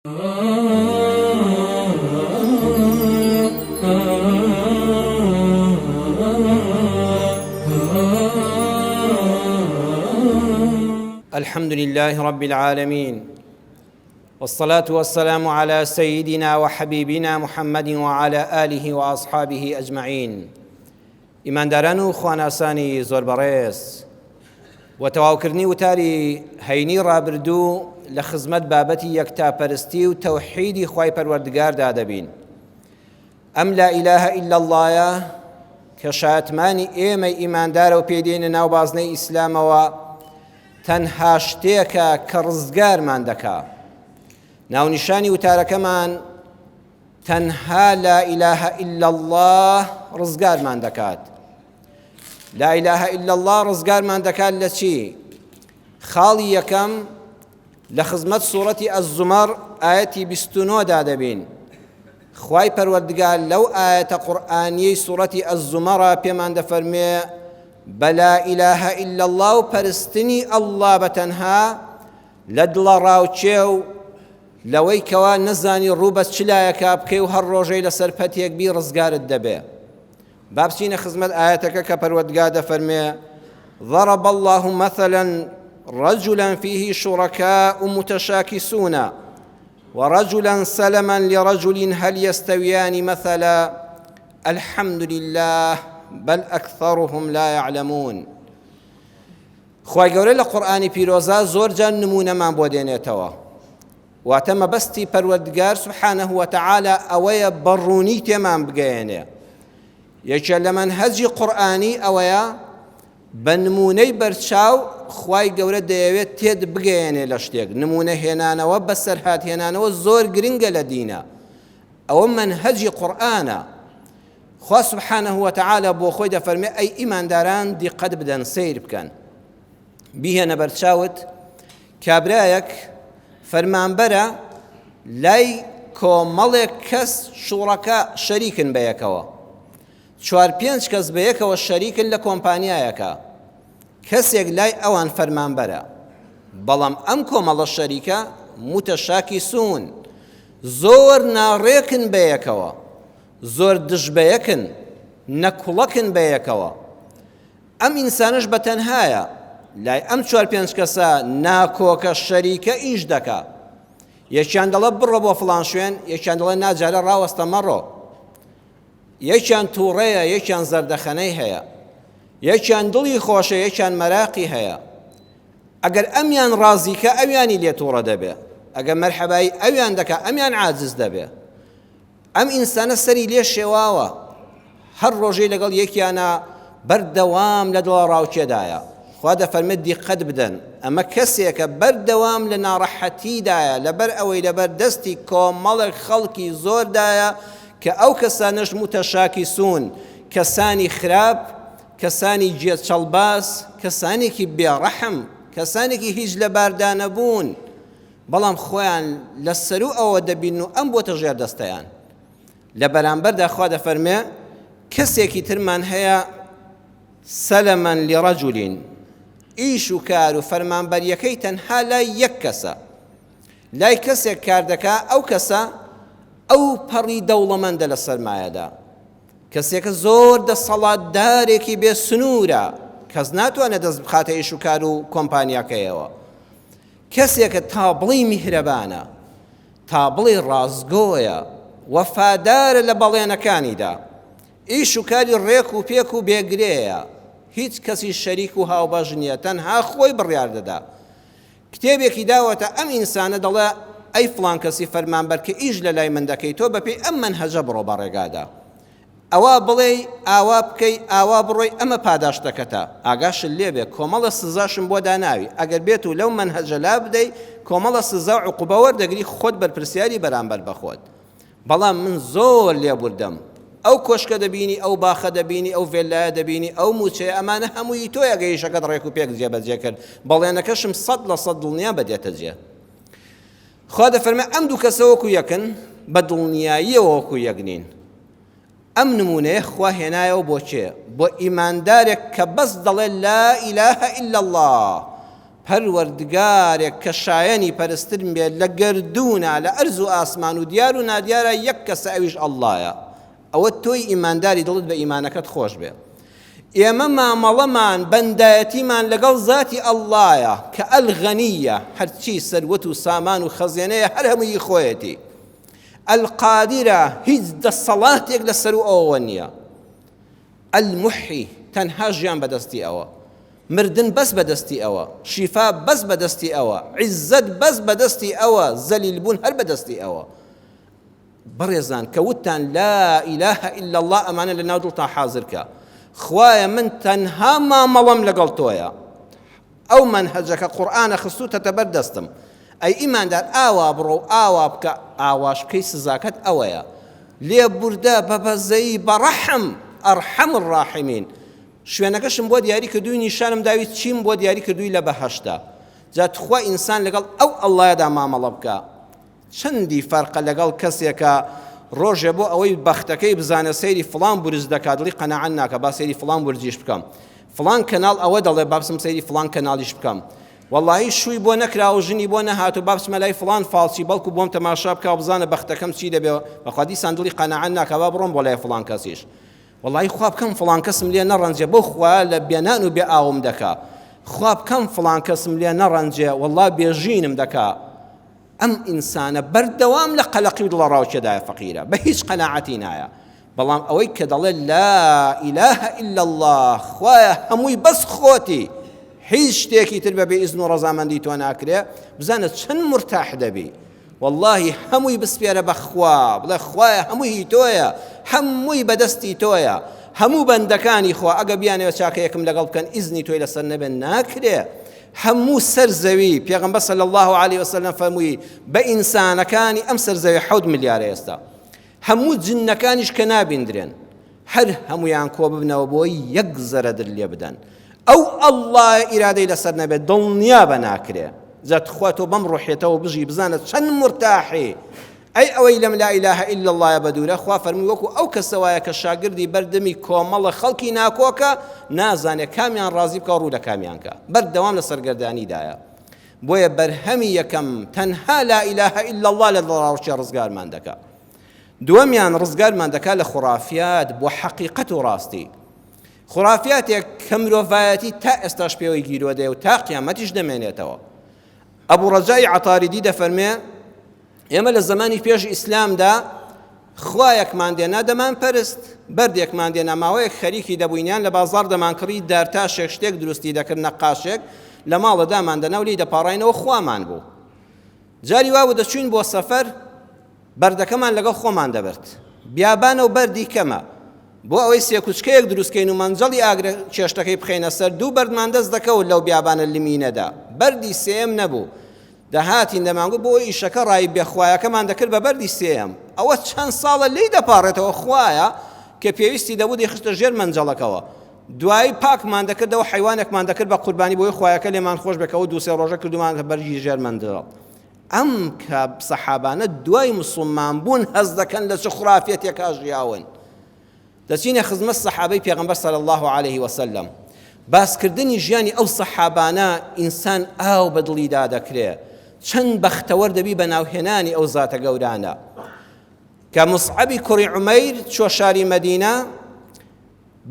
الحمد لله رب العالمين والصلاة والسلام على سيدنا وحبيبنا محمد وعلى آله وأصحابه أجمعين ئیمانداران و خواناسانی زۆر بەڕێز و تەواوکردنی وتاری هەینی ڕابردوو لە خزمەت بابەتی یەکتاپەرستی و تەوحیدی خوای پەروەردگاردا دەبین. ئەم لا ئیلاهە ئیلا اللەیە کە شایەتمانی ئێمەی ئیماندارە و پێی دێنە ناو بازنەی ئیسلامەوە تەنها شتێکە کە ڕزگارمان دەکا. ناونیشانی وتارەکەمان تەنها لا الە الا اللە ڕزگارمان دەکات. لا الە الا اللە ڕزگارمان دەکات لە چی؟ خاڵی یەکەم لە خزمەت سوڕەتی الزمر ئایەتی 29 دا دەبین. خوای پەروەردگار لەو ئایەتە قورئانیەی سوڕەتی الزمرە پێمان دەفەرموێ بە لا الە الا اللە و پەرستنی اللە بە تەنها لە دڵەڕاوکێ و لەوەی کەوا نەزانی ڕوو بە چ لایەکا بکەی و هەر ڕۆژەی لەسەر پەتێک بی ڕزگارت دەبێ. با بچینە خزمەت ئایەتەکە کە پەروەردگار دەفەرموێ، ضرب الله مثلا رجلا فيه شركاء متشاكسون ورجلا سلما لرجل هل يستويان مثلا الحمد لله بل أكثرهم لا يعلمون. خوای گەورە لە قورئانی پیرۆزا زۆر جار نموونەمان بۆ دێنێتەوە واتە مەبەستی پەروەردگار سبحانه وتعالی ئەوەیە بە ڕوونی تێمان بگەیەنێ یەکێ لە مەنهەجی قورئانی ئەوەیە بە نمونەی بەرچاو خوای گەورە دەیەوێت تێت بگەیەنێ لە شتێک نمونە هێنانەوە بەسەرهات هێنانەوە زۆر گرنگە لە دینە ئەوە مەنهەجی قورئانە خوا سبحانە وتعالی بۆ خۆی دەفەرمێ ئەی ئیمانداران دیقەت بدەن سەیر بکەن بیهێنە بەرچاوت کابرایەک فەرمانبەرە لای کۆمەڵێک کەس شوڕەکە شەریکن بەیەکەوە چوار پێنج کەس بەیەکەوە شەریکن لە کۆمپانیایەکە کەسێک لای ئەوان فەرمانبەرە بەڵام ئەم کۆمەڵە شەریکە متەشاکیسون زۆر ناڕێکن بەیەکەوە زۆر دژ بەیەکن، نەکوڵەکن بەیەکەوە. ئەم ئینسانەش بە تەنهایە، لای ئەم چوار پێنج کەسە ناکۆکە شەریکە ئیش دەکا. یەکیان دەڵێ بڕۆ بۆ فڵان شوێن، یەکیان دەڵێ نا جارە ڕاوەستە مەڕۆ. یەکیان تووڕەیە، یەکیان زەردەخەنەی هەیە. یەکیان دڵی خۆشە، یەکیان مەراقی هەیە. ئەگەر ئەمیان ڕازیکە ئەویانی لێ تووڕە دەبێ. ئەگەر مەرحەبایی ئەویان دەکا ئەمیان عاجز دەبێ. ئەم ئینسانە سەری لێ شێواوە هەر ڕۆژەی لەگەڵ یەکیانە بەردەوام لە دڵەڕاوکێدایە خوا دەفەرمێت دیقەت بدەن ئەمە کەسێکە بەردەوام لە ناڕەحەتیدایە لەبەر ئەوەی لەبەر دەستی کۆمەڵێک خەڵکی زۆردایە کە ئەو کەسانەش متەشاکیسون کەسانی خراپ کەسانی گێچەڵباز کەسانێکی بێڕەحم کەسانێکی هیچ لەباردا نەبوون بەڵام خۆیان لە سەروو ئەوە دەبینن و ئەم بۆتە ژێردەستەیان. لە بەرامبەردا خوا دەفەرمێ کەسێکی ترمان هەیە سەلەمەن لرجل ئیش و کار و فەرمانبەریەکەی تەنها لای یەک کەسە لای کەسێک کار دەکا ئەو کەسە ئەو پەڕی دەوڵەمەندە لە سەرمایەدا کەسێکە زۆر دەسەڵاتدارێکی بێ سنوورە کەس ناتوانێت دەست بخاتە ئیش و کار و کۆمپانیاکەیەوە کەسێکە تا بڵێی میهرەبانە، تا بڵێی ڕاستگۆیە، وەفادارە لە بەڵێنەکانیدا، ئیش و کاری ڕێک و پێک و بێ گرێیە، هیچ کەسی شەریک و هاوبەش نییە، تەنها خۆی بڕیار دەدا. کتێبێکی داوەتە ئەم ئینسانە دەڵێ ئەی فڵان کەسی فەرمانبەر کە ئیش لە لای من دەکەی تۆ بەپێی ئەم مەنهەجە بڕۆ بە ڕێگادا. ئەوا بڵێی ئاوا بکەی ئاوا بڕۆی ئەمە پاداشتەکەتە ئاگاشت لێبێ کۆمەڵە سزاشم بۆ داناوی ئەگەر بێت و لەو مەنهەجە لابدەی کۆمەڵە سزا و عقوبە وەردەگری خۆت بەرپرسیاری بەرامبەر بە خۆت بەڵام من زۆر لێبوردەم ئەو کۆشکە دەبینی ئەو باخە دەبینی ئەو ڤێلایە دەبینی ئەو موچەیە ئەمانە هەمووی تۆیە گەر ئیشەکەت ڕێک و پێک جێبەجێ کرد بەڵێنەکەشم 100% دڵنیام بە دێتە جێ خوا دەفەرمێ ئەم دوو کەسە وەکو یەکن؟ بە دڵنیاییەوە وەکو یەک نین. ئەم نموونەیە خوا هێنایەوە بۆ کێ؟ بۆ ئیماندارێک کە بەس دەڵێ لا ئیلاهە ئیلا اللە. پەروەردگارێک کە شایەنی پەرستن بێت لە گەردوونا لە ئەرز و ئاسمان و دیار و نادیارە یەک کەسە ئەویش ئەڵڵایە. ئەوە تۆی ئیمانداری دڵت بە ئیمانەکەت خۆش بێ. ئێمە مامەڵەمان بەندایەتیمان لەگەڵ زاتی ئەڵڵایە کە الغنیە هەرچی سەروەت و سامان و خەزێنەیە هەر هەمووی خۆیەتی. القادرە هیچ دەسەڵاتێک لە سەرو ئەوەوە نییە. المحی تەنها ژیان بەدەستی ئەوە، مردن بەس بەدەستی ئەوە، شیفا بەس بەدەستی ئەوە، عیزەت بەس بەدەستی ئەوە، زەلیل بوون هەر بەدەستی ئەوە. بەڕێزان کە وتتان لا اله الا الله ئەمانە لە ناو دڵتان حازر کە خوایە من تەنها مامەڵەم لەگەڵ تۆیە ئەو مەنهەجەکە قورئانە خستوتەتە بەر دەستم ئەی ئیماندار ئاوا بڕۆ و ئاوا بکە ئاواش بکەی سزاکەت ئەوەیە لێبوردە بە بەزەیی بە ڕەحم ئەرحەم الراحمین شوێنەکەشم بۆ دیاری کردووی نیشانم داوی چیم بۆ دیاری کردووی لە بەهەشتا جا تخوا ئینسان لەگەڵ ئەو ئەڵڵایەدا مامەڵە بکە چەندی فەرقە لەگەڵ کەسێکا ڕۆژێ بۆ ئەوەی بەختەکەی بزانێ سەیری فڵان بورج دەکا دڵی قەناعەت ناکا با سەیری فڵان بورجیش بکەم فڵان کەناڵ ئەوە دەڵێ با بچم سەیری فڵان کەناڵیش بکەم وەڵاهی شووی بۆ نەکرا و ژنی بۆ نەهات و با بچمە لای فڵان فاڵچی بەڵکو بۆم تەماشا بکا و بزانە بەختەکەم چی دەبێ بەخوا دیسان دڵی قەناعەت ناکا با بڕۆم بۆ لای فڵان کەسیش وەڵایی خوا بکەم فڵان کەسم لێ نەڕەنجێ بەو خوایە لە بێنان و بێ ئاوم دەکا خوا بکەم فڵان کەسم لێ نەڕەنجێ وەڵا بێژینم دەکا ئەم ئینسانە بەردەوام لە قەلەقی و دڵەڕاوکێدایە فەقیرە بە هیچ قەناعەتی نایە بەڵام ئەوەی کە دەڵێ لا إله إلا الله خوایە هەمووی بەس خۆتی هیچ شتێکی تر بەبێ ئیزن و ڕەزامەندی تۆ ناکرێ بزانە چەند مرتاح دەبی واللهی هەمووی بسپێرە بەخوا بڵێ خوایە هەمووی هی تۆیە هەمووی بەدەستی تۆیە هەموو بەندەکانی خوا ئەگە بیانەوە چاکەیەکم لەگەڵ بکەن ئیزنی تۆی لەسەر نەبێن ناکرێ هەموو سەر زەوی پێغەمبەر صلی اللە علیه وسلم فەرمووی بە ئینسانەکانی ئەم سەر زەوی حەوت ملیارە ئێستا هەموو جنەکانیش کە نابیندرێن هەر هەمویان کۆ ببنەوە بۆی یەک زەرەدر لێ بدەن ئەو ئەڵڵا ئیرادەی لەسەر نەبێت دڵنیا بە ناکرێ جا تخوا تۆ بەم ڕۆحێتەوە بژی بزانە چەند مرتاحی ئەی ئەوەی لەم لا اله الا اللە یە بەدوورە خوا فەرمووی وەکو ئەو کەسە وایە کە شاگردی بەردەمی کۆمەڵە خەڵکی ناکۆکە نازانێ کامیان ڕازی بکا و ڕوو لە کامیان کا بەردەوام لە سەرگەردانیدایە بۆیە بەرهەمی یەکەم تەنها لا اله الا اللە لە دڵەڕاوکێ ڕزگارمان دەکا دووەمیان ڕزگارمان دەکا لە خورافیات بۆ حەقیقەت و ڕاستی خورافیاتێک کە مرۆڤایەتی تا ئێستاش پێوەی گیرۆدەیە و تا قیامەتیش دەمێنێتەوە ئەبو ڕەجای عەتاریدی دەفەرمێ ئێمە لە زەمانی پێش ئیسلامدا خوایەکمان دێنا دەمان پەرست بەردێکمان دێنا ماوەیەک خەریکی دەبووینیان لە بازاڕ دەمانکڕی دارتاشێک شتێک دروستی دەکرد نەقاشێک لە ماڵە دامان دەنا و لێی دەپاڕاینەوە خوامان بوو جاری وابوو دەچوین بۆ سەفەر بەردەکەمان لەگەڵ خۆمان دەبرد بیابانە و بەردی کەمە بۆ ئەوەی سێکوچکەیەک دروستکەین و مەنجەڵی ئاگرە چێشتەکەی بخەینە سەر دوو بەردمان دەست دەکەوت لەو بیابانە لمینەدا بەردی سێم نەبوو دەهاتین دەمانگوت بۆ ئەوەی ئیشەکە ڕایی بێ خوایەکەمان دەکرد بە بەردی سێیەم ئەوە چەند ساڵە لێی دەپاڕێتەوە خوایە کە پێویستی دەبوو دەیخستە ژێر مەنجەڵەکەوە دوایی پاکمان دەکردەوە حیوانێکمان دەکرد بە قوربانی بۆی خوایەکە لێمان خۆش بێ کە ئەو دوو سێ ڕۆژە کردومانەتە بەرگی ژێر مەنجەڵ ئەم کە سەحابانە دوای مسلمان بوون هەست دەکەن لە چ خرافیەتێکا ژیاون دەچینە خزمەت سەحابەی پێغەمبەر صلی اللە علیه وسلم باسکردنی ژیانی ئەو سەحابانە ئینسان ئاو بە دڵیدا دەکرێ چەند بەختەوەر دەبی بە ناوهێنانی ئەو زاتە گەورانە کە مصعبی کوڕی عومەیر چوە شاری مەدینە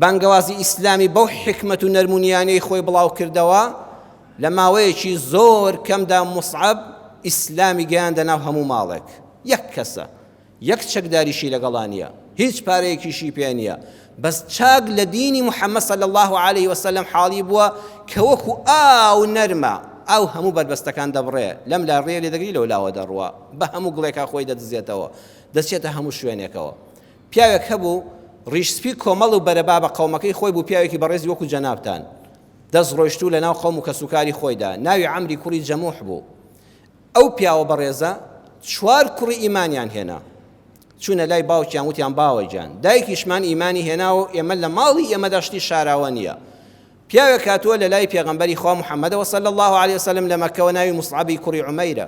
بانگەوازی ئیسلامی بەو حکمت و نەرمونیانەی خۆی بڵاو کردەوە لە ماوەیەکی زۆر کەمدا مصعب ئیسلامی گەیاندە ناو هەموو ماڵێک یەک کەسە یەک چەکداریشی لەگەڵا نیە هیچ پارەیەکیشی پێ نیە بەس چاک لە دینی محمد صلی اللە علیه وسلم حاڵی بووە کە وەکو ئاو نەرمە ئاو هەموو بەربەستەکان دەبڕێ لەم لا ڕێ لێ دەگری لەو لاوە دەڕوا بە هەموو گڵێکا خۆی دەدزێتەوە دەچێتە هەموو شوێنێکەوە پیاوێک هەبوو ڕیش سپی کۆمەڵ و بەرەبابە قەومەکەی خۆی بوو پیاوێکی بەڕێزی وەکو جەنابتان دەست ڕۆیشتوو لەناو قەوم و کەسوکاری خۆیدا ناوی عەمری کوڕی جەموح بوو ئەو پیاوە بەڕێزە چوار کوڕی ئیمانیان هێنا چوونە لای باوکیان وتیان باوە گیان دایکیشمان ئیمانی هێناوە و ئێمە لە ماڵی ئێمەدا شتی شاراوە نییە پیاوێک هاتووە لە لای پێغەمبەری خوا محەممەدەوە صلی الله علیه وسلم لە مەککەوە ناوی مصعبی کوڕی عومەیرە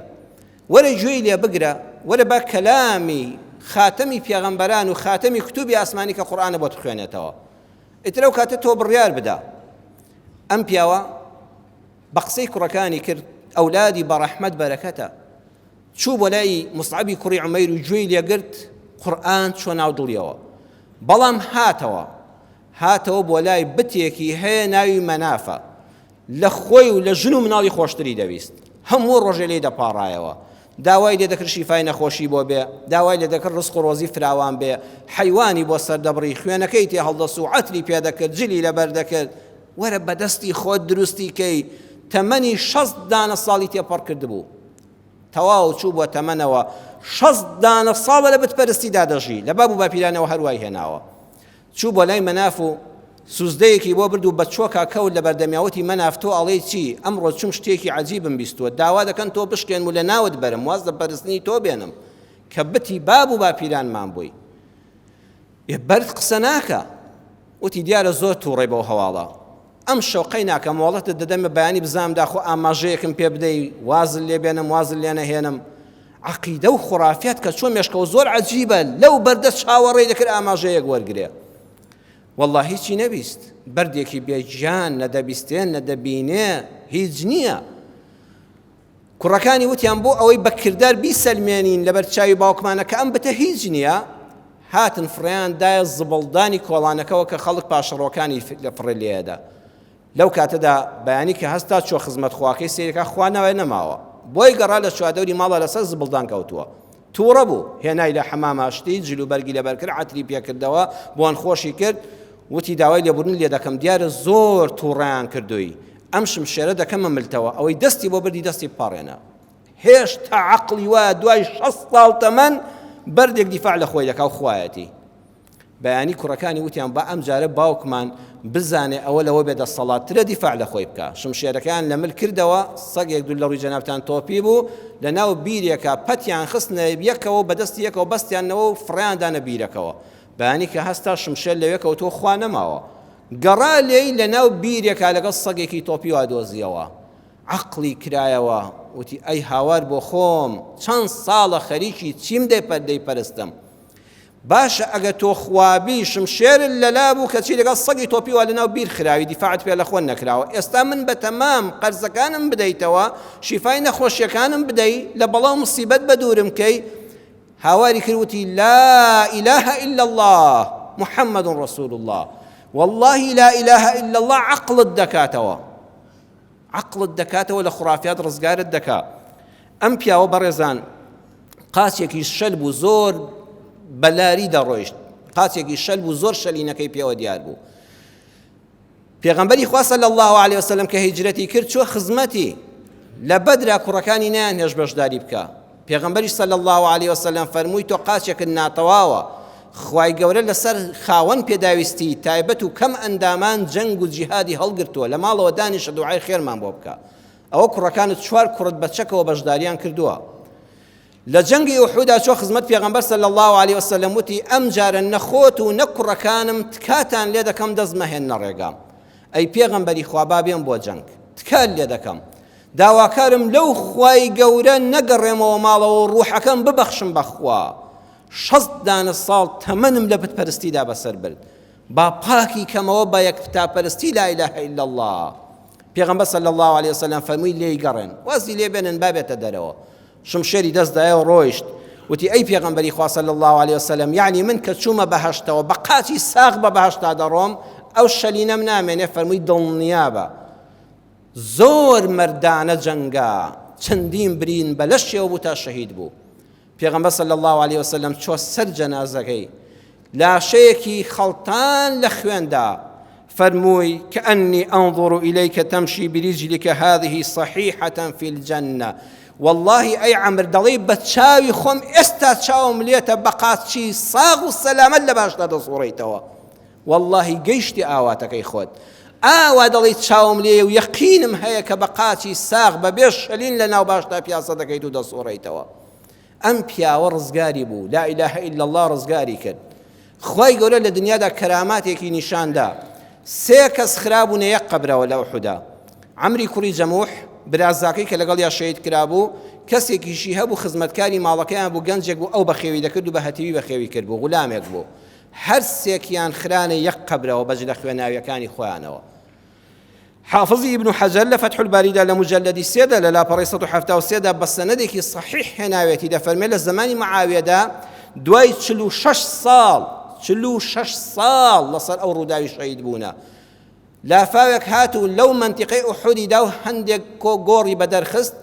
وەرە گوێی لێ بگرە وەرە با کەلامی خاتەمی پێغەمبەران و خاتەمی کتوبی ئاسمانی کە قورئانە بۆت بخوێنێتەوە ئیتر ئەو کاتە تۆ بڕیار بدە ئەم پیاوە. بە قسەی کوڕەکانی کرد، ئەولادی بەڕەحمەت بەرەکەتە. چوو بۆ لای موسعەبی کوڕی عومەیر و گوێی لێگرت، قورئان چووە ناو دڵیەوە. بەڵام هاتەوە، هاتەوە بۆ لای بتێکی هەیە ناوی مەنافە. لە خۆی و لە ژن و مناڵی خۆشتری دەویست. هەموو ڕۆژێ لێی دەپاڕایەوە. داوای لێ دەکرد شیفای نەخۆشی بۆ بێ، داوای لێ دەکرد ڕزق و ڕۆزی فراوان بێ، حەیوانی بۆ سەر دەبڕی، خوێنەکەی تێ هەڵدەسوو، عەتری پێ دەکرد، جلی لەبەر دەکرد. وەرە بە دەستی خۆت دروستی کەی. تەمەنی 60 دانە ساڵی تێپەڕ کردبوو. تەواو چوو بۆ تەمەنەوە 60 دانە ساڵە لە بتپەرستیدا دەژی، لە باب و باپیرانەوە هەر وای هێناوە. چوو بۆ لای مەناف و سوزدەیەکی بۆ برد و بە چۆکا کەوت لە بەردەمیا وتی، مەناف تۆ ئەڵێی چی؟ ئەمڕۆ چووم شتێکی عەجیبم بیستووە، داوا دەکەن تۆ بشکێنم و لە ناوت بەرم، واز لە پەرستنی تۆ بێنم کە بتی باب و باپیرانمان بووی. ئێ بەرد قسە ناکا. وتی، دیارە زۆر تووڕەی بەو هەواڵە. ئەمشەو قەی ناکا مۆڵەتت دەدەمێ بەیانی بزانم داخۆ ئاماژەیەکم پێ بدەی وازت لێ بێنم وازت لێ نەهێنم. عەقیدە و خورافیات کە چۆن مێشکەوە زۆر عەجیبە لەو بەردە چاوەڕێی دەکرد ئاماژەیەک وەرگرێ. والله هیچی نەبیست بەردێکی بێگیان نەدەبیستێ نەدەبینێ هیچ نییە. کوڕەکانی وتیان بۆ ئەوەی بە کردار بیسەلمێنین لەبەر چاوی باوکمانە کە ئەم بتە هیچ نییە هاتن فڕێیان دایە زبڵدانی کۆڵانەکەوە کە خەڵک پاشەڕۆکانی لە فڕێ لێدا. لەو کاتەدا بەیانی کە هەستا چوە خزمەت خواکەی سەیرەکا خوا ناوێ نەماوە بۆی گەڕا لە چوادەوری ماڵە لەسەر زبڵدان کەوتووە تووڕە بوو هێنای لە حەماما شتی جل و بەرگی لەبەر کرد عەتری پێکردەوە بۆن خۆشی کرد وتی داوای لێبوردن لێ دەکەم دیارە زۆر تووڕەیان کردووی ئەم شمشێرە دەکەمە ملتەوە ئەوەی دەستی بۆ بردی دەستی بپاڕێنە هێشتا عەقڵی وایە دوای 6 ساڵ تەمەن بەردێک دیفاع لە خۆی دەکا و خوایەتی بەیانی کوڕەکانی وتیان با ئەم جارە باوکمان بزانێ ئەوە لەوە بێ دەسەڵاتترە دیفاع لە خۆی بکا. شمشێرەکەیان لە مل کردەوە، سەگێک دوور لە ڕووی جەنابتان تۆپی بوو، لە ناو بیرێکا پەتیان خستنە یەکەوە و بە دەستی یەکەوە بەستیانەوە و فڕێیان دانە بیرەکەوە. بەیانی کە هەستا شمشێر لەوێ کەوتووە خوا نەماوە. گەڕا لێی لە ناو بیرێکا لەگەڵ سەگێکی تۆپیوا دۆزییەوە. عەقڵی کرایەوە وتی ئەی هاوار بۆ خۆم چەند ساڵە خەریکی چیم دەیپەرستم. باشە ئەگەر تۆ خوابی شمشێرت لەلا بوو کەچی لەگەڵ سەگی تۆپیوە لەناو بیر خراوی دیفاعت پێ لە خۆن نەکراوە ئێستا من بەتەمام قەرزەکانم بدەیتەوە شیفای نەخۆشیەکانم بدەی لە بەڵا و مصیبەت بەدوورم کەی هاواری کرد وتی لا إله إلا الله محمد رسول الله والله لا إله إلا الله عقلت دەکاتەوە عەقڵت دەکاتەوە لە خوڕافیات ڕزگارت دەکا ئەم پیاوە بەڕێزان قاچێکی شەل بوو زۆر بەلاری دەڕۆیشت قاچێکی شەل بوو زۆر شەلینەکەی پێوە دیار بوو پێغەمبەری خوا صلی الله علیه وسلم کە هیجرەتی کرد چۆ خزمەتی لە بەدرا کوڕەکانی نایان هێش بەشداری بکە پێغەمبەریش صلی اللە علیە وسلم فەرمووی تۆ قاچێکت ناتەواوە، خوای گەورە لەسەر خاوەن پێداویستی تایبەت و کەم ئەندامان جەنگ و جیهادی هەڵگرتووە، لە ماڵەوە دانیشە دوعای خێرمان بۆ بکە. ئەوە کوڕەکانت چوار کوڕت بە چەکەوە بەشداریان کردووە. لە جەنگی ئوحودا چۆ خزمەت پێغەمبەر صلی اللە علیە وسلم وتی ئەم جارە نە خۆت و نە کوڕەکانم تکاتان لێ دەکەم دەست مەهێننە ڕێگام. ئەی پێغەمبەری خوا با بێم بۆ جەنگ. تکات لێ دەکەم. داواکارم لەو خوای گەورە نەگەڕێمەوە ماڵەوە و ڕوحەکەم ببەخشم بە خوا 60 دانە ساڵ تەمەنم لە بتپەرستیدا بەسەر برد با پاکی کەمەوە بە یەکتاپەرستی لا اله الا الله پێغەمبەر صلی الله علیه وسلم فەرمووی لێی گەڕێن وازی لێ بێنن با بێتە دەرەوە شمشێری دەست دایە و ڕۆیشت وتی ئەی پێغەمبەری خوا صلی الله علیه وسلم یعنی من کە چوومە بەهەشتەوە بە قاچی ساغ بە بەهەشتا دەڕۆم ئەو شەلینەم نامێنێ فەرمووی دڵنیابە زۆر مەردانە جەنگا چەندین برین بە لەشیەوە بوو تا شەهید بوو پێغەمبەر صلی الله علیه وسلم چۆ سەر جەنازەکەی لاشەیەکی خەڵتان لە خوێندا فەرمووی كأني أنظر إليك تمشي برجلك هذه صحيحة في الجنة والله ئەی عەمر دەڵێی بە چاوی خۆم ئێستا چاوم لێتە بە قاچی ساغ و سەلامەت لە باشدا دەسوڕیتەوە وەڵاهی گەیشتی ئاواتەکەی خۆت ئاوا دەڵێی چاوم لێیە و یەقینم هەیە کە بە قاچی ساغ بە بێ شەلین لە ناو باشدا پیاسە دەکەیت و دەسوڕێیتەوە ئەم پیاوە ڕزگاری بوو لا اله الا الله ڕزگاری کرد خوای گەورە لە دنیادا کەراماتێکی نیشاندا سێ کەس خرابوونە یەک قەبرەوە لە ئوحودا عەمری کوڕی جەموح برازاکەی کە لەگەڵیا شەهید کرابوو کەسێکیشی هەبوو خزمەتکاری ماڵەکەیان بوو گەنجێک بوو ئەو بەخێوی دەکرد و بە هەتیوی بەخێوی کرد بوو غولامێک بوو هەر سێکیان خرانە یەک قەبرەوە بە جلە خوێناویەکانی خۆیانەوە. حافزی ئیبن حەجەر لە فەتح الباریدا لە مجلدی سێدا لە لاپەڕەی 173 دا بە سەنەدێکی صحیح هێناوێتی دەفەرمێ لە زمانی معاویەدا دوای 46 ساڵ 46 ساڵ لەسەر ئەو ڕووداوی شەهید بوونە لافاوێک هات و لەو مەنتیقەی ئوحودی دا و هەندێک کۆ گۆڕی بەدەرخست،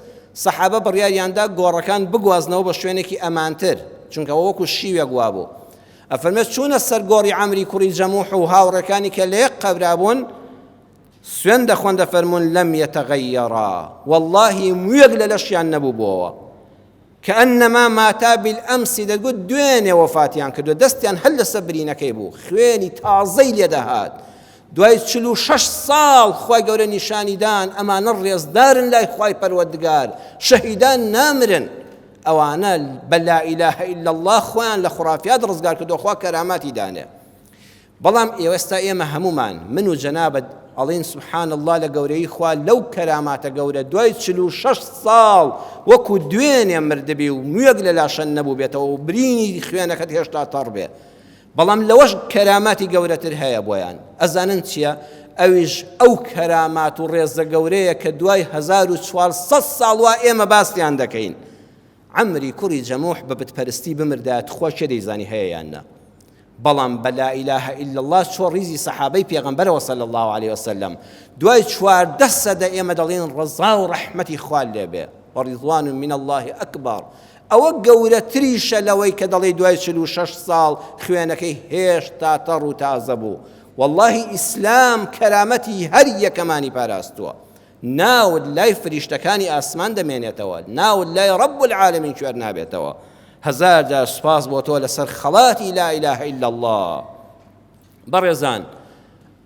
سەحابە بڕیاریان دا گۆڕەکان بگوازنەوە بە شوێنێکی ئەمانتر، چونکە ئەوە وەکو شیوێک وابوو. ئەفەرمێت چوونە سەر گۆڕی عەمری کوڕی جەموح و هاوڕێکانی کە لە یەک قەبرا بوون، سوێن دەخۆن دەفەرموون لم یتغیرا، وەڵڵاهی موویەک لە لەشیان نەبووبۆوە. کەئەنەما ماتا بالامس دەتگوت دوێنێ وەفاتیان کردووە دەستیان هەر لەسەر برینەکەی بوو خوێنی تازەی لێدەهات دوای 46 ساڵ خوای گەورە نیشانی دان ئەمانە ڕێزدارن لای خوای پەروەردگار شەهیدان نامرن ئەوانە بە لا إله إلا الله خۆیان لە خرافیات ڕزگار کردو خوا کەراماتی دانێ بەڵام ئێستا ئێمە هەموومان، من و جەنابت، ئەڵێین سبحان اللە لە گەورەیی خوا لەو کەراماتە گەورە دوای 46 ساڵ وەکو دوێنێ مردبی و مویەک لە لاشەن نەبووبێتەوە و برینی خوێنەکەت هێشتا تەڕ بێ بەڵام لەوەش کەراماتی گەورەتر هەیە بۆیان ئەزانن چییە؟ ئەویش ئەو کەرامات و ڕێزە گەورەیە کە دوای 1400 ساڵ وا ئێمە باسیان دەکەین عەمری کوڕی جەموح بە بتپەرستی بمردایە تخوا کێ دەیزانی هەیە یان نا بەڵام بە لا اله الا الله چۆ ڕیزی سەحابەی پێغەمبەرەوە صلی الله علیه وسلم دوای 14 سەدە ئێمە دەڵێن ڕەزا و ڕەحمەتی خوا لێبێ وڕضوان من الله اکبر ئەوە گەورەتریشە لەوەی کە دەڵێ دوای 46 ساڵ خوێنەکەی هێشتا تەڕ و تازە بوو واللهی ئیسلام کەرامەتی هەر یەکەمانی پاراستووە ناوت لای فریشتەکانی ئاسمان دەمێنێتەوە، ناوت لای رب العالمین کوێر نابێتەوە. هەزار جار سوپاس بۆ تۆ لەسەر خەڵاتی لا اله الا اللە. بەڕێزان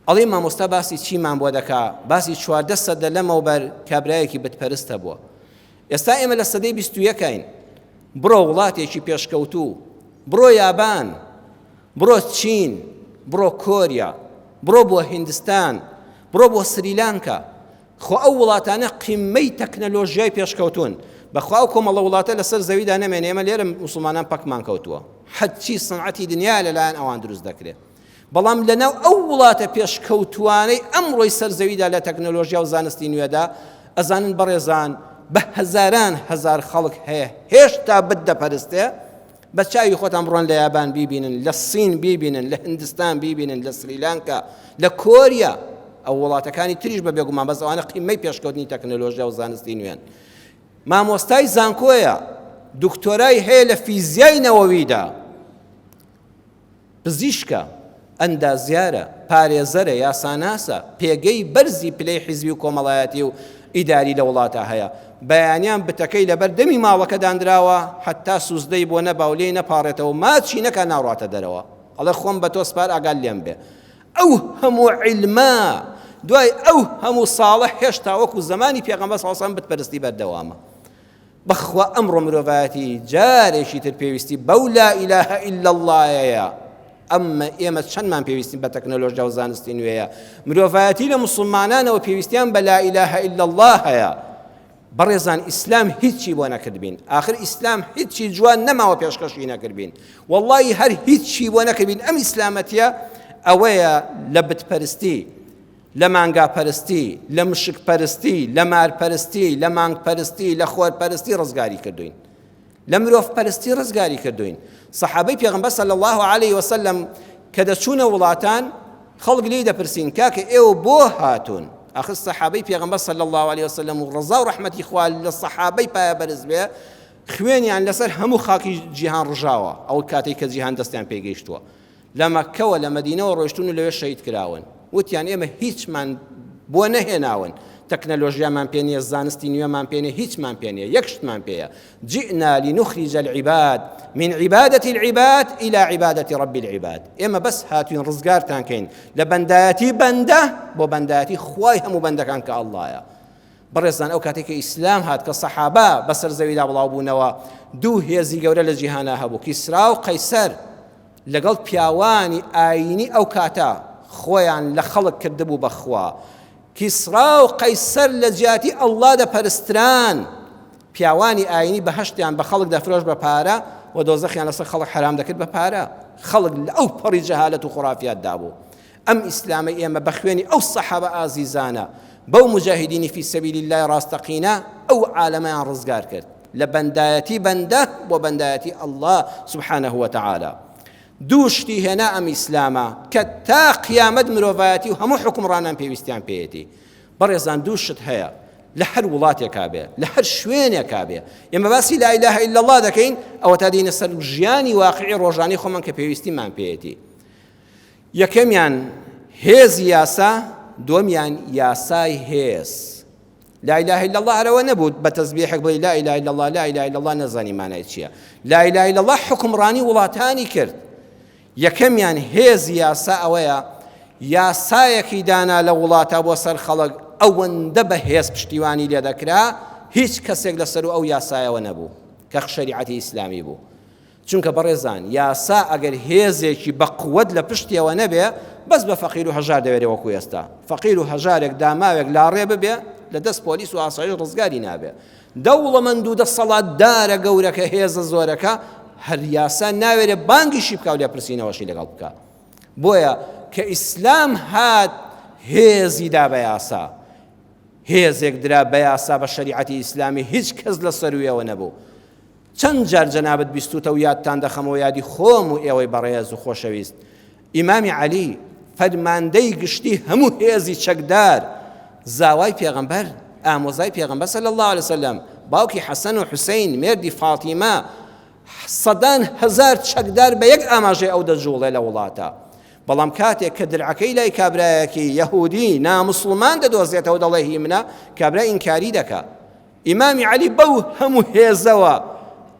ئەڵێ مامۆستا باسی چیمان بۆ دەکا؟ باسی 14 سەدە لەمەوبەر کابرایەکی بتپەرست هەبووە. ئێستا ئێمە لە سەدەی 21ین. بڕۆ وڵاتێکی پێشکەوتوو، بڕۆ یابان، بڕۆ چین، بڕۆ کۆریا، بڕۆ بۆ هیندستان، بڕۆ بۆ سریلانکا، خۆ ئەو وڵاتانە قیممەی تەکنەلۆژیای پێشکەوتوون، بەخوا ئەو کۆمەڵە وڵاتە لەسەر زەویدا نەمێنێ، ئێمە لێرە موسڵمانان پەکمان کەوتووە، هەرچی سنعەتی دنیایە لەلایەن ئەوان دروست دەکرێ، بەڵام لەناو ئەو وڵاتە پێشکەوتووانەی ئەمڕۆی سەر زەویدا لە تەکنەلۆژیا و زانستی نوێدا، ئەزانن بەڕێزان بە هەزاران هەزار خەڵک هەیە هێشتا بت دەپەرستێ، بە چاوی خۆتان بڕۆن لە یابان بیبینن، لە سین بیبینن، لە هندستان بیبینن، لە سریلانکا، لە کۆریا، ئەو وڵاتەکانی تریش بە بێگومان بەس ئەوانە قیمەی پێشکەوتنی تەکنەلۆژیا و زانستی نوێن. مامۆستای زانکۆیە، دکتۆرای هەیە لە فیزیای نەوەویدا. پزیشکە، ئەندازیارە، پارێزەرە، یاساناسە، پێگەی بەرزی پلەی حیزبی و کۆمەڵایەتی و ئیداری لە وڵاتا هەیە. بەیانیان بتەکەی لەبەر دەمی ماڵەکە دانراوە، هەتا سوزدەی بۆ نەبا و لێی نەپاڕێتەوە و ماچی نەکا ناڕواتە دەرەوە. ئەڵێ خۆم بە تۆ سپار ئاگات لێم بێ. ئەو هەموو عیلمە دوای ئەو هەموو ساڵە هێشتا وەکو زەمانی پێغەمبەر صلی اللە علیە و سلم بتپەرستی بەردەوامە. بەخوا ئەمڕۆ مرۆڤایەتی جارێکی تر پێویستی بەو لا اله الا اللەیە ئەمە ئێمە چەندمان پێویستین بە تەکنەلۆژیا و زانستی نوێیە مرۆڤایەتی لە مسلمانانەوە پێویستیان بە لا اله الا الله هەیە بەڕێزان ئیسلام هیچی بۆ نەکردبین آخر ئیسلام هیچی جوان نەماوە پێشکەشی نەکردبین واللهی هەر هیچی بۆ نەکردبین ئەم ئیسلامەتیە ئەوەیە لە بتپەرستی لە مانگا پەرستی، لە مشک پەرستی، لە مار پەرستی، لە مانگ پەرستی، لە خۆر پەرستی ڕزگاری کردوین. لە مرۆڤ پەرستی ڕزگاری کردوین. سەحابەی پێغەمبەر صلی الله علیه وسلم کە دەچوونە وڵاتان خەڵک لێی دەپرسین کاکە ئێوە بۆ هاتوون؟ ئاخر سەحابەی پێغەمبەر صلی الله علیه وسلم و ڕەزا و ڕەحمەتی خوا لە سەحابەی پایە بەرز بێ خوێنیان لەسەر هەموو خاکی جیهان ڕژاوە ئەو کاتێک کە جیهان دەستیان پێگەیشتووە لە مەککەوە لە مەدینەوە ڕۆیشتوون و لەوێ شەهید کراون. وتیان ئێمە هیچمان بۆ نەهێناون، تەکنەلۆژیامان پێ نییە، زانستی نوێمان پێ نییە، هیچمان پێ نییە، یەک شتمان پێیە، جئنا لنخرج العباد من عبادة العباد إلى عبادة رب العباد. ئێمە بەس هاتوین ڕزگارتان کەین لە بەندایەتی بەندە بۆ بەندایەتی خوای هەموو بەندەکان کە ئەڵڵایە. بەڕێزان ئەو کاتێک کە ئیسلام هات کە سەحابە بەسەر زەویدا بڵاو بوونەوە دوو هێزی گەورە لە جیهانا هەبوو کیسرا و قەیسەر لەگەڵ پیاوانی ئایینی ئەو کاتە خۆیان لە خەڵک کردبوو بە خوا. کیسرا و قەیسەر لە جیاتی ئەڵڵا دەپەرستران. پیاوانی ئایینی بەهەشتیان بە خەڵک دەفرۆشت بە پارە و دۆزەخیان لەسەر خەڵک حەرام دەکرد بە پارە. خەڵک لە ئەو پەڕی جەهالەت و خوڕافیاتدا بوو. ئەم ئیسلامەی ئێمە بە خوێنی ئەو سەحابە ئازیزانە. بەو مجاهدینی فی سەبیل اللە ڕاستەقینە ئەو عالەمەیان ڕزگار کرد لە بەندایەتی بەندە بۆ بەندایەتی اللە سبحانه وتعالی. دوو شتی هێنا ئەم ئیسلامە کە تا قیامەت مرۆڤایەتی و هەموو حوکمڕانان پێویستیان پێیەتی. بەڕێزان دوو شت هەیە لە هەر وڵاتێکا بێ لە هەر شوێنێکا بێ ئێمە باسی لا اله الا الله دەکەین ئەوە تا دێینە سەر ژیانی واقعی ڕۆژانەی خۆمان کە پێویستیمان پێیەتی. یەکەمیان هێزی یاسا، دووەمیان یاسای هێز. لا اله الا الله هەرەوە نەبوو بە تەزبیحێک بڵێ لا اله الا الله لا اله الا الله نەزانی مانای چییە. لا اله الا الله حکمڕانی وڵاتانی کرد. یەکەمیان هێزی یاسا ئەوەیە یاسایەکی دانا لە وڵاتە بۆ سەر خەڵک ئەوەندە بە هێز پشتیوانی لێ دەکرا هیچ کەسێک لەسەر ئەو یاسایەوە نەبوو کە شەریعەتی ئیسلامی بوو. چونکە بەڕێزان یاسا ئەگەر هێزێکی بە قوت لە پشتیەوە نەبێ بەس بە فەقیر و هەژار دەوێرێ وەکو ئێستا فەقیر و هەژارێک داماوێک لاڕێ ببێ لە دەست پۆلیس و ئاسایش ڕزگاری نابێ دەوڵەمەند و دەسەڵاتدارە گەورەکە هێزە زۆرەکە هەر یاسا ناوێرێ بانگیشی بکا و لێپرسینەوەشی لەگەڵ بکا بۆیە کە ئیسلام هات هێزی دا بە یاسا هێزێک درا بە یاسا بە شەریعەتی ئیسلامی هیچ کەس لە سەرویەوە نەبوو چەند جار جەنابت بیستوتە و یادتان دەخەمەوە یادی خۆم و ئێوەی بەڕێز و خۆشەویست ئیمامی عەلی فەرماندەی گشتی هەموو هێزی چەکدار زاوای پێغەمبەر ئامۆزای پێغەمبەر صلی الله علیه وسلم باوکی حەسەن و حوسین مێردی فاتیمە سەدان هەزار چەکدار بە یەک ئاماژەی ئەو دەجوڵێ لە وڵاتە بەڵام کاتێک کە درعەکەی لای کابرایەکی یەهودی نامسڵمان دەدۆزێتەوە دەڵێ هی منە کابرا ئینکاری دەکا ئیمامی عەلی بەو هەموو هێزەوە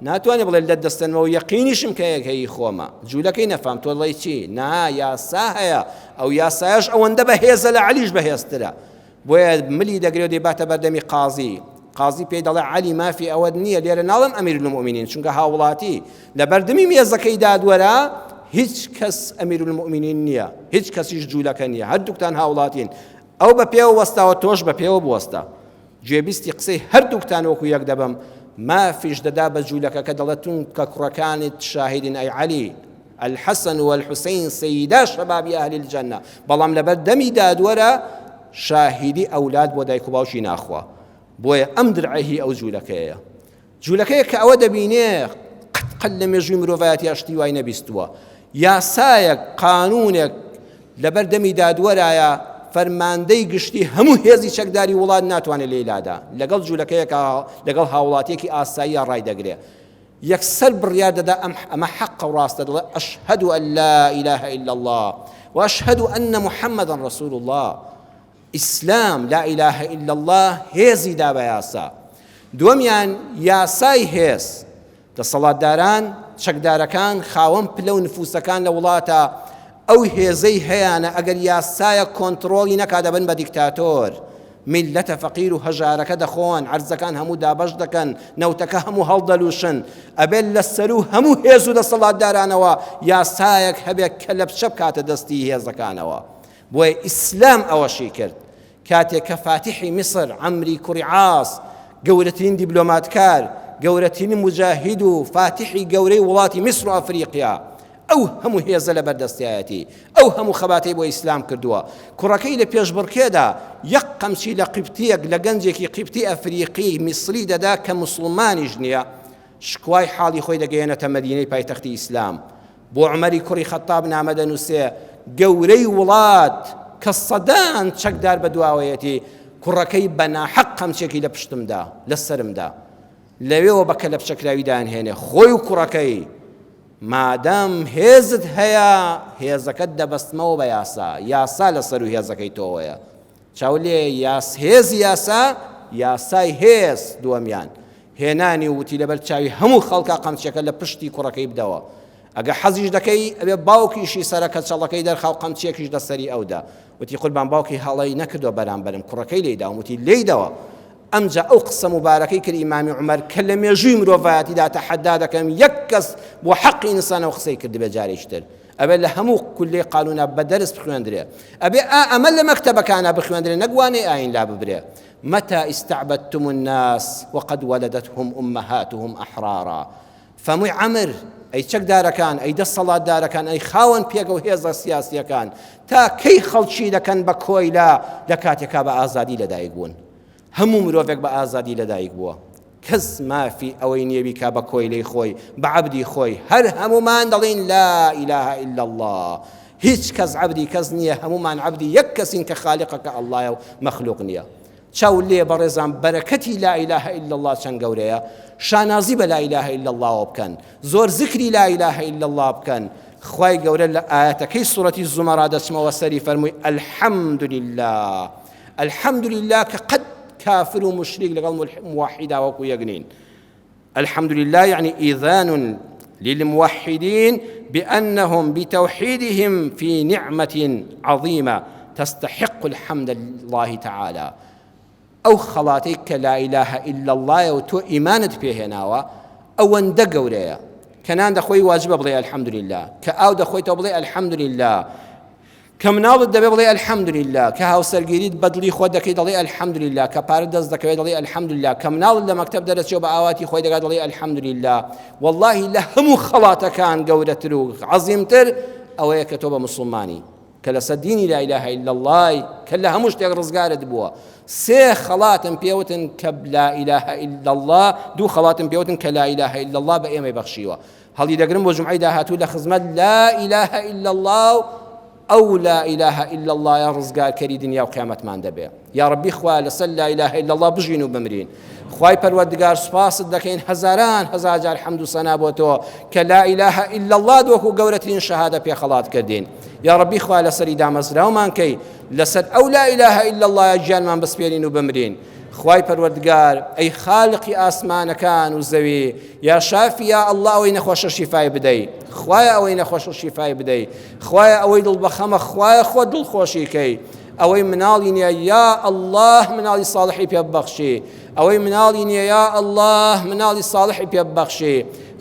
ناتوانێ بڵێ لەت دەستێنمەوە یەقینیشم کە یەک هەیی خۆمە جوولەکەی نەفام تۆ دەڵێی چی نا یاسا هەیە ئەو یاسایەش ئەوەندە بەهێزە لە عەلیش بەهێزترە بۆیە ملی دەگرێت دەیباتە بەردەمی قازی قازی پێی دەڵێ عەلی مافی ئەوەت نییە لێرە ناڵم ئەمیر المؤمنین چونکە هاوڵاتی لە بەردەمی مێزەکەی دادوەرە هیچ کەس ئەمیر المؤمنین نییە هیچ کەسیش جوولەکە نییە هەردووکتان هاوڵاتین ئەو بە پێوە وەستاوە تۆش بە پێوە بوەستە گوێبیستی قسەی هەردووکتان وەکو یەک دەبم، مافیش دەدا بە جوولەکەکە دەڵێ تونکە کوڕەکانت شاهیدن ئەی عەلی، الحسن والحسین سیدا شباب اهل الجنە، بەڵام لەبەر دەمی دادوەرە شاهیدی ئەولاد بۆ دایک و باوکی ناخوا، بۆیە ئەم درعە هی ئەو جوولەکەیە. جولەکەیەک کە ئەوە دەبینێ قەت قەت لە مێژووی مرۆڤایەتیا شتی وای نەبیستووە یاسایەک قانونێک لەبەر دەمی دادوەرایە فەرماندەی گشتی هەموو هێزی چەکداری وڵات ناتوانێت لێی لادا لەگەڵ جوولەکەیەکە لەگەڵ هاوڵاتیەکی ئاساییە ڕای دەگرێ یەکسەر بڕیار دەدا ئەم ئەمە حەقە و ڕاستە دەڵێ ئەشهەد ئەن لا ئیلاهە ئیلا الله وأشهد أن محمدا رسول الله ئیسلام، لا الە الا اللە، هێزی دا بە یاسا. دووەمیان یاسای هێز. دەسەڵاتداران، چەکدارەکان، خاوەن پلە و نفوسەکان لە وڵاتە ئەو هێزەی هەیانە ئەگەر یاسایەک کۆنتڕۆڵی نەکا دەبن بە دیکتاتۆر. میللەتە فەقیر و هەژارەکە دەخۆن، عەرزەکان هەموو دابەش دەکەن، نەوتەکە هەموو هەڵدەلوشن. ئەبێت لە سەروو هەموو هێز و دەسەڵاتدارانەوە یاسایەک هەبێت کەلەپچە بکاتە دەستی هێزەکانەوە. بۆیە ئیسلام ئەوەشی کرد کاتێک کە فاتیحی میسر عەمری کوڕی عاص گەورەترین دیبلۆماتکار گەورەترین مجاهید و فاتیحی گەورەی وڵاتی میسر و ئەفریقیا ئەو هەموو هێزە لە بەردەستایەتی ئەو هەموو خەباتەی بۆ ئیسلام کردووە کوڕەکەی لە پێشبڕکێدا یەک قەمچی لە قیبتیەک لە گەنجێکی قیبتی ئەفریقی میسری دەدا کە مسلمانیش نییە شکوای حاڵی خۆی دەگەیەنێتە مەدینەی پایتەختی ئیسلام بۆ عومەری کوڕی خەتاب نامە دەنووسێ، گەورەی وڵات کە سەدان چەکدار بە دواوەیەتی، کوڕەکەی بە ناحەق قەمچێکی لە پشتم دا، لە سەرم دا. لەوێوە بە کەلەپچەکراوی دایانهێنێ، خۆی و کوڕەکەی. مادام هێزت هەیە، هێزەکەت دەبەستمەوە بە یاسا. یاسا لە سەروو هێزەکەی تۆوەیە. چاو لێ یاس هێزی یاسا، یاسای هێز دووەمیان. هێنانی و وتی لەبەر چاوی هەموو خەڵکا قەمچیەکە لە پشتی کوڕەکەی بدەوە ئەگە حەزیش دەکەی ئەبێ باوکیشی سەرە کەچەڵەکەی دەرخا و قەمچیەکیش لە سەری ئەودا وتی قوربان باوکی هەڵەی نەکردوە بەرامبەرم کوڕەکەی لێی داوم وتی لێی دەوە ئەمجا ئەو قسە موبارەکەی کرد ئیمامی عومەر کە لە مێژووی مرۆڤایەتیدا تەحەدا دەکەم یەک کەس بۆ حەقی ئینسان ئەو قسەی کردبێ جارێکی تر ئەبێ لە هەموو کولیەی قانونا بە دەرس بخوێندرێ ئەبێ ئا ئەمە لە مەکتەبەکانا بخوێندرێ نەک وانەی ئایین لا ببرێ متى استعبدتم الناس وقد ولدتهم امهاتهم احرارا فەمووی عەمر. ئەی چەکدارەکان، ئەی دەسەڵاتدارەکان، ئەی خاوەن پێگە و هێزە سیاسییەکان، تا کەی خەڵکی دەکەن بە کۆیلە لە کاتێکا بە ئازادی لەدایک بوون؟ هەموو مرۆڤێک بە ئازادی لەدایک بووە. کەس مافی ئەوەی نییە بیکا بە کۆیلەی خۆی، بە عەبدی خۆی. هەر هەموومان دەڵێین لا الە الا اللە. هیچ کەس عەبدی کەس نییە، هەموومان عەبدی یەک کەسین کە خالقەکە ئەڵڵایە و مەخلوق نییە. چاو لێ بەڕێزان بەرەکەتی لا الە الا اللە چەند گەورەیە شانازی بە لا الە الا اللە وە بکەن زۆر زکری لا الە الا اللە بکەن خوای گەورە لە ئایەتەکەی سورەتی زومەرا دەچمەوە سەری فەرمووی الحمد لله الحمد لله کە قەت کافر و مشریک لەگەڵ موحیدا وەکو یەک نین الحمد لله يعني إيذان للموحدين بأنهم بتوحيدهم في نعمة عظيمة تستحق الحمد لله تعالى ئەو خەڵاتەی کە لا إله إلا الله و تۆ ئیمانت پێهێناوە ئەوەندە گەورەیە کە نان دەخۆی واجبە بڵێ الحمدلله کە ئاو دەخۆیتەوە بڵێ الحمدلله کە مناڵت دەبێ بڵێ الحمدللە، کە هاوسەرگیریت بە دڵی خۆت دەکەی دەڵێی الحمدللە، کە پارەت دەست دەکەوێت دەڵێی الحمدللە، کە مناڵت لە مەکتەب دەرەچێ و بە ئاواتی خۆی دەگات دەڵێی الحمدللە. وەڵڵاهی لە هەموو خەڵاتەکان گەورەتر و عەزیمتر ئەوەیە کە تۆ بە موسڵمانی، کە لەسەر دینی لا الە الا اللە کە لە هەموو شتێک ڕزگارت بووە. سێ خەڵاتم پێوتن کە لا الە الا اللە، دوو خەڵاتم پێوتن کە لا الە الا اللە بە ئێمەی بەخشیوە. هەڵیدەگرم بۆ جومعەی داهاتوو لە خزمەت لا الە الا اللە و ئەو لا الە الا اللە یە ڕزگارکەری دنیا و قیامەتمان دەبێ یا ڕەبی خوا لەسەر لا الە الا اللە بژین و بمرین خوای پەروەردگار سوپاست دەکەین هەزاران هەزار جار حەمد و سەنا بۆ تۆ کە لا الە الا اللە وەکو گەورەترین شەهادە پێ خەڵات کردین یا ڕەبی خوا لەسەری دامەزراومان کەی لەسەر ئەو لا الە الا اللە گیانمان بسپێرین و بمرین خوای پەروەردگار ئەی خالقی ئاسمانەکان و زەوی یا شافی یا اللە ئەوەی نەخۆشە شیفای بدەی خوایە ئەوەی نەخۆشە شیفای بدەی خوایە ئەوەی دڵ بەخەمە خوایە خۆت دڵخۆشی کەی ئەوەی مناڵی نییە یا اللە مناڵی صالحی پێ ببەخشی ئەوەی مناڵی نییە یا اللە مناڵی صالحی پێ ببەخشی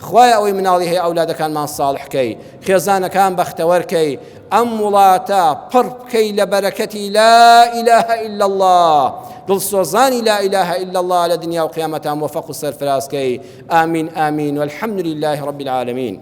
خوایە ئەوەی مناڵی هەیە ئەولادەکانمان صالح کەی خێزانەکان بەختەوەر کەی ئەم وڵاتە پڕ بکەی لە بەرەکەتی لا إله إلا الله دڵسۆزانی لا إله إلا الله لە دنیا و قیامەتا مۆفەق و سەرفراز کەی آمین آمین والحمد لله رب العالمین.